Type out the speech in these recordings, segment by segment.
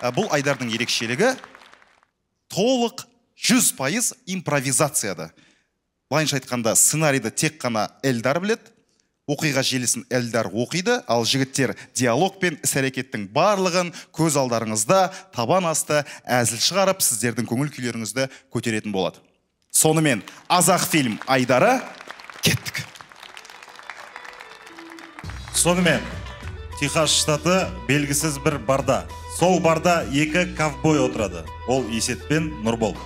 Бұл айдардың ерекшелігі толық 100% импровизацияда. Былайынша айтқанда, сценарийді тек қана Эльдар біледі, оқиға желісін Эльдар оқиды, ал жігіттер диалог пен іс-әрекеттің барлығын көз алдарыңызда табан асты әзіл шығарып, сіздердің көңіл күйлеріңізді көтеретін болады. Сонымен, Азақ фильм айдары, кеттік. Сонымен, Техас штаты белгісіз бір барда. Сол барда екі ковбой отырады. Ол Есет пен Нұрбол.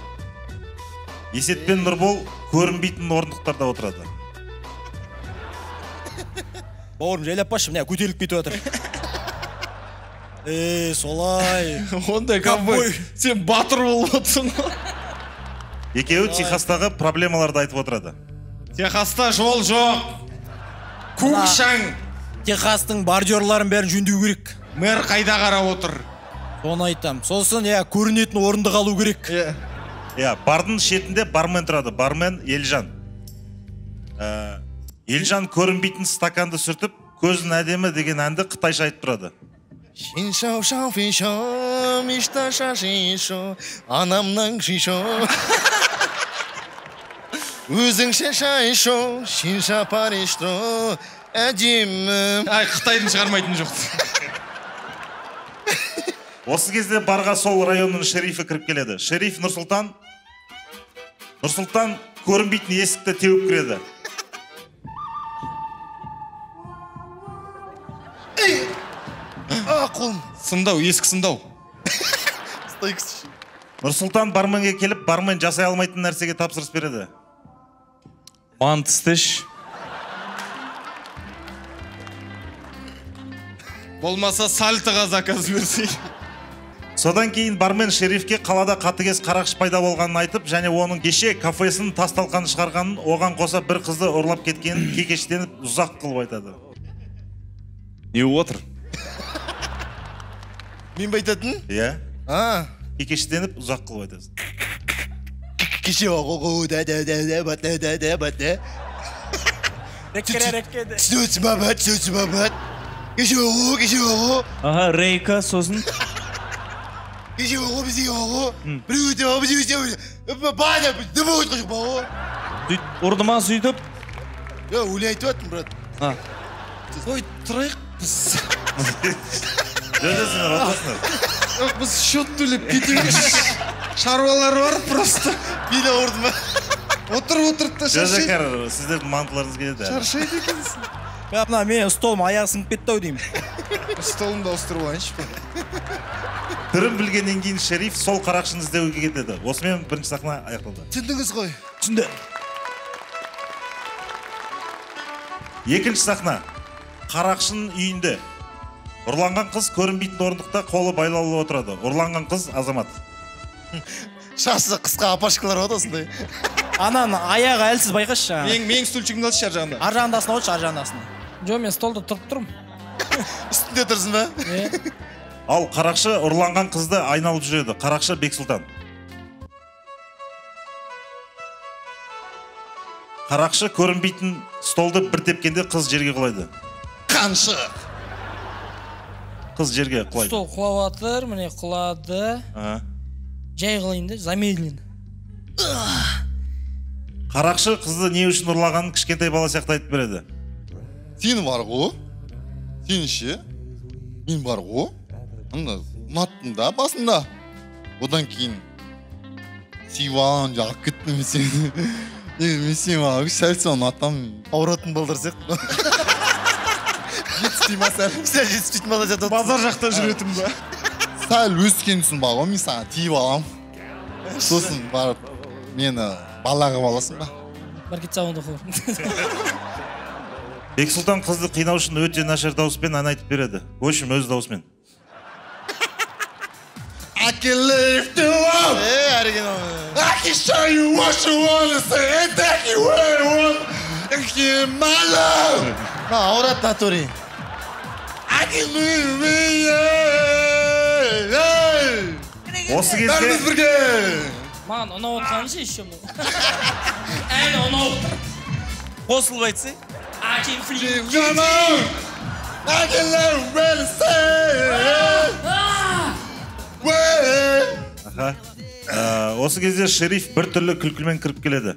Есет пен Нұрбол көрінбейтін орындықтарда отырады. Бауырым, жайлап басшы, міне көтеріліп кетіп жатыр. Солай. Ондай ковбой. Сен батыр болып отырсың ғой. Екеуі Техастағы проблемаларды айтып отырады. Техаста жол жоқ. Көк шаң. Техастың бордюрларын бәрін жөндеу керек. Мэр қайда қарап отыр? Соны айтам. Сосын, көрінетін орындық алу керек. Иә, бардың шетінде бармен тұрады. Бармен Елжан. Елжан көрінбейтін стаканды сүртіп, көзін әдемі деген әнді қытайша айтып тұрады. Өзіңше шайшо, шинша паришто, әдемі. Ай, қытайдың шығармайтын жоқ. Осы кезде барға сол районның шерифі кіріп келеді. Шериф Нұрсұлтан. Нұрсұлтан көрінбейтін есікті теуіп кіреді. Қолым. Сындау, есік сындау. Нұрсұлтан барменге келіп, бармен жасай алмайтын нәрсеге тапсырыс береді. Мант істеш. Болмаса сальтыға заказ берсей. Содан кейін бармен шерифке қалада қатыгез қарақшы пайда болғанын айтып, және оның кеше кафесін тас талқанын шығарғанын, оған қоса бір қызды ұрлап кеткенін кекештеніп ұзақ қылып айтады. Не отыр? Мен бе айтатын? Иә. Кекештеніп ұзақ қылып айтасың. Кеше оғу да да да да бат да да да бат да. Түсөтсі бабат. Кеше оғу, кеше оғу. Аха, рейка сосын. Кеше оғу, бізге оғу. Біреу өте оғу, бізге өте оғу. Бада, дымы өтқы жоқ оғу. Ұрды ма сөйтіп? Йо, өлі айтып аттым, брат. Ой, тұрайық біз. Жөндесіңдер, отырасыңдар. Жоқ, біз счет төлеп кетеміз. Шаруалар бар просто. Бел ауырды ма? Отырып та шаршайды. Жөжекер, сіздердің мантыларыңыз келеді. Шаршайды екенсің. Мына менің столым аяғы сынып кетті ау деймін. Столымды ауыстырып алайыншы. Түрін білгеннен кейін шериф сол қарақшыны іздеуге кетеді. Осымен бірінші сахна аяқталды. Түсіндіңіз ғой? Түсінді. Екінші сахна. Қарақшының үйінде. Ұрланған қыз көрінбейтін орындықта қолы байлаулы отырады. Ұрланған қыз Азамат. Шашы қысқа апашкалар болады осындай. Ананың аяғы әлсіз байқашы. Менің стульчигімді алшы ар жағында. Ар жағындасына отыршы, ар жағындасына. Жоқ, мен столда тұрып тұрмын. Үстінде тұрсың ба? Ал қарақшы ұрланған қызды айналып жүреді. Қарақшы Бексұлтан. Қарақшы көрінбейтін столды бір тепкенде қыз жерге құлайды. Қаншық! Қыз жерге құлайды. Стол құлап жатыр, міне құлады. Жай қылайын да, замедлен. Қарақшы қызды не үшін ұрлағанын кішкентай бала сияқты айтып береді. Сен бар ғой, сен ше, мен бар ғой. Ұнаттым да басында. Одан кейін сүйіп алғам, жағып кеттім мен сені. Мен сені сәл сәл ұнатамын. Ауыратын балдар сияқты. Жетіспей ма сәл? Сәл жетіспейтін бала сияқты. Базар жақта жүретін ба? Сәл өскен соң бар ғой, мен саған тиіп алам. Сосын барып мені бала қылып аласың ба? Бар кетсе ауында қылып. Бексұлтан қызды қинау үшін өте нашар дауыспен ән айтып береді. В общем, өз дауысымен. I can lift you up. I can show you what you wanna say and take you where you want. And give my love. Ауырат натуре. I can live with you. Осы кезде бәріміз бірге. Маған ұнап отқаны ше еще мынау. Ән ұнап отыр. Қосылып айтсай. I can feel. I can live with you. Аха. Осы кезде шериф бір түрлі күлкімен кіріп келеді.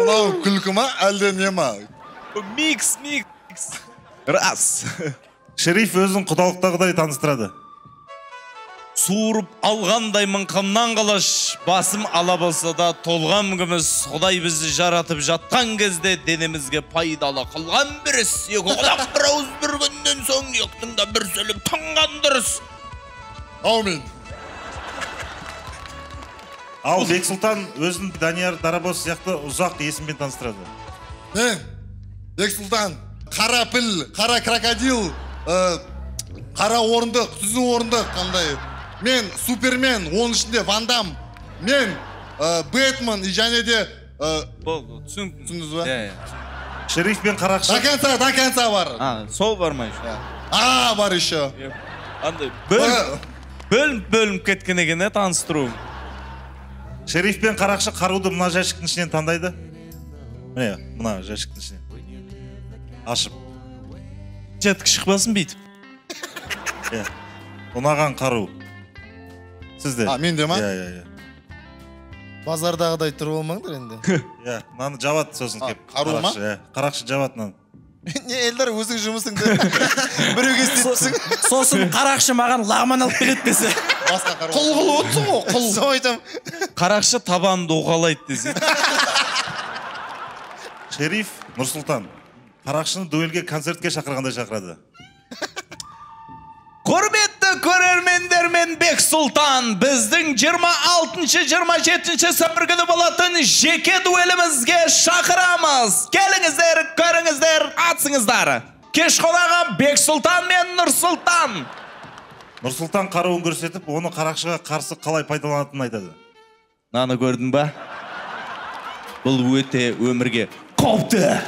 Мынау күлкі ма, әлде не ма? Микс, микс. Рас. Шериф өзін құдалықтағыдай таныстырады. Суырып алғандай мыңқымнан қылыш, басым ала болса да толған күміс, Құдай бізді жаратып жатқан кезде денемізге пайдалы қылған бір іс. Екі құлақ бір ауыз бір күннен соң ектің да бір сөйлеп тынған дұрыс. Аумин. Ал Бексұлтан өзін Данияр Дарабоз сияқты ұзақ есіммен таныстырады. Мен Бексұлтан, қара піл, қара крокодил, қара орындық, түзу орындық қандай. Мен Супермен, оның ішінде Ван Дам. Мен Бэтмен және де болды, түсіндім. Түсіндіңіз ба? Иә, иә. Шериф пен қарақшы. До конца бар. А, сол бар ма еще? А, бар еще. Андай бөлініп кеткен екен, таныстыру. Шериф пен қарақшы қаруды мына жәшіктің ішінен таңдайды. Міне, мына жәшіктің ішінен. Ашып. Жеткі шықпасын бүйтіп. Иә. Ұнаған қару. Сізде. А, менде ма? Иә, иә, иә. Базардағыдай тұрып алмаңдар енді. Иә, мынаны жабады сосын кеп. Қару ма? Қарақшы жабады мынаны. Не, Эльдар, өзің жұмысыңды біреуге істетіпсің. Сосын қарақшы маған лағман алып келеді десе. Басқа қару. Құл қылып отырсың ғой, құл. Сол айтам. Қарақшы табанымды уқалайды десе. Шериф Нұрсұлтан қарақшыны дуэльге концертке шақырғандай шақырады. Құрметті көрермендер мен Бексұлтан, біздің 26-27 сәуір күні болатын жеке дуэлімізге шақырамыз. Келіңіздер, көріңіздер, атсыңыздар. Кеш қонағы Бексұлтан мен Нұрсұлтан. Нұрсұлтан қаруын көрсетіп, оны қарақшыға қарсы қалай пайдаланатынын айтады. Мынаны көрдің ба? Бұл өте өмірге қауіпті.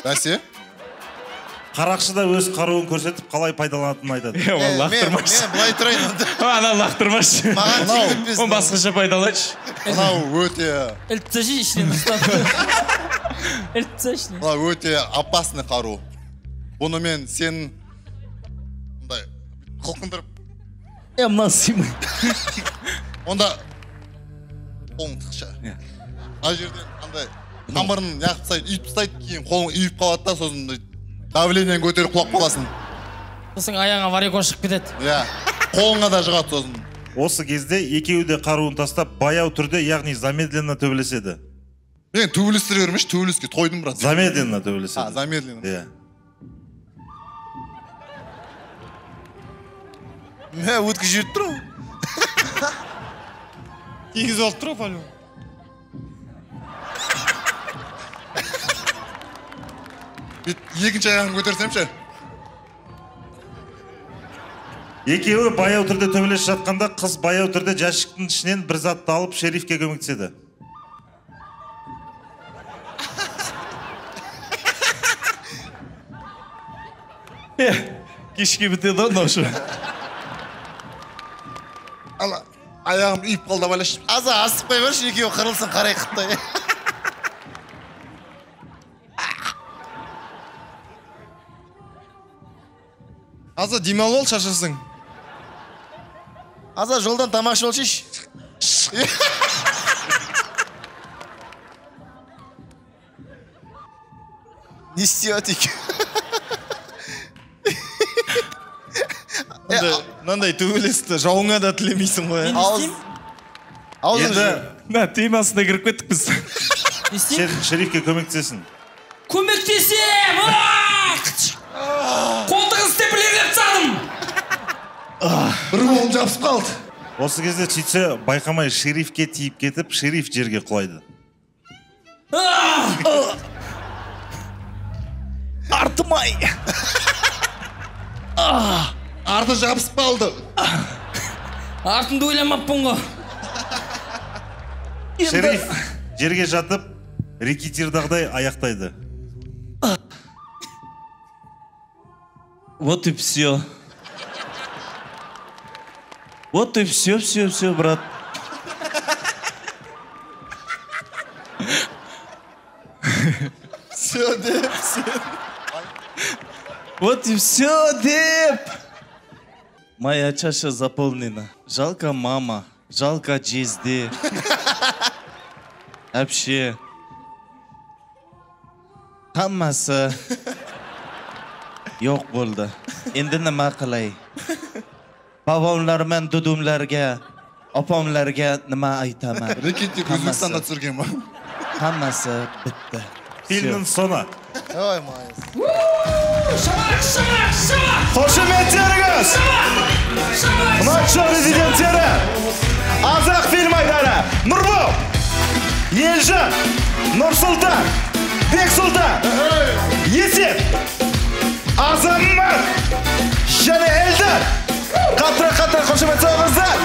Бәсе? Қарақшы да өз қаруын көрсетіп, қалай пайдаланатынын айтады. Е, ол лақтырмашы. Мен былай тұрайын онда. Ана лақтырмашы. Маған тиіп Оны басқаша пайдаланшы. Мынау өте... Іліп тасташы ішінен ұстап. Іліп тасташы ішінен. Мынау өте опасный қару. Бұны мен сен мындай қылқындырып. Е, мына сыймай. Онда қолың тықшы. Ана жерден андай тамырын неғып тастайды, үйіп тастайды, кейін қолың үйіп қалады да, сосын давлениені көтеріп құлап қаласың. Сосын аяғыңа варикоз шығып кетеді. Иә, қолыңа да жұғады сосын. Осы кезде екеуі де қаруын тастап, баяу түрде, яғни замедленно төбелеседі. Мен төбелестіре бермеші, төбелеске тойдым, брат. Замедленно төбелеседі. А, замедленно. Иә. Мә, өткізіп жіберіп тұр ғой. Тигізіп алып тұр ғой, по-любому. Екінші аяғын көтерсем ше. Екеуі баяу түрде төбелесіп жатқанда, қыз баяу түрде жәшіктің ішінен бір затты алып шерифке көмектеседі. Кешке бітеді ғой мынау. Ала, аяғым үйіп қалды байлашы. Аза, асықпай берші, екеуі қырылсын қарай қыттай. Аза, демалып ал, шаршасың. Аза, жолдан тамақ ішіп алшы. Не істеп жатыр екен? Мынандай төбелесті жауыңа да тілемейсің ғой. Мен не істеймін? Енді мына темасына кіріп кеттік біз. Не істеймін? Шерифке көмектесесің. Көмектесем! Қолтығын степлерлеп тастадым. Бір қолым жабысып қалды. Осы кезде сөйтсе байқамай шерифке тиіп кетіп, шериф жерге құлайды. Артымай. Арты жабысып қалды. Артымды ойламаппын ғой. Шериф жерге жатып, рекетирдағыдай аяқтайды. Вот и все. Вот и все, все, все, брат. Все деп сен. Вот и все деп. Моя чаша заполнена. Жалко мама, жалко жезде. Әпше. Hammasi yo'q bo'ldi. Endi nima qilay? Bobomlar bilan dudumlarga, opamlarga nima aytaman? Reketlik O'zbekistonda түсірген ба? Hammasi bitdi. Фильмнің соңы. Ой, молодец. Қошеметтеріңіз! Ұнат шоу резиденттері! Азақ фильм айдары! Нұрбол! Елжан! Нұрсұлтан! Бексұлтан! Есет! Азамат! Және Эльдар! Қаттырақ-қаттырақ қошемет соғыңыздар!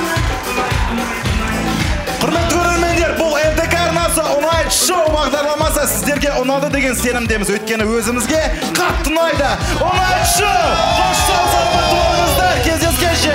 Құрметті көрермендер, бұл НТК арнасы Ұнайт шоу бағдарламасы сіздерге ұнады деген сенімдеміз. Өйткені өзімізге қатты ұнайды. Ұнайт шоу! Қош сау саламат болыңыздар, кездескенше!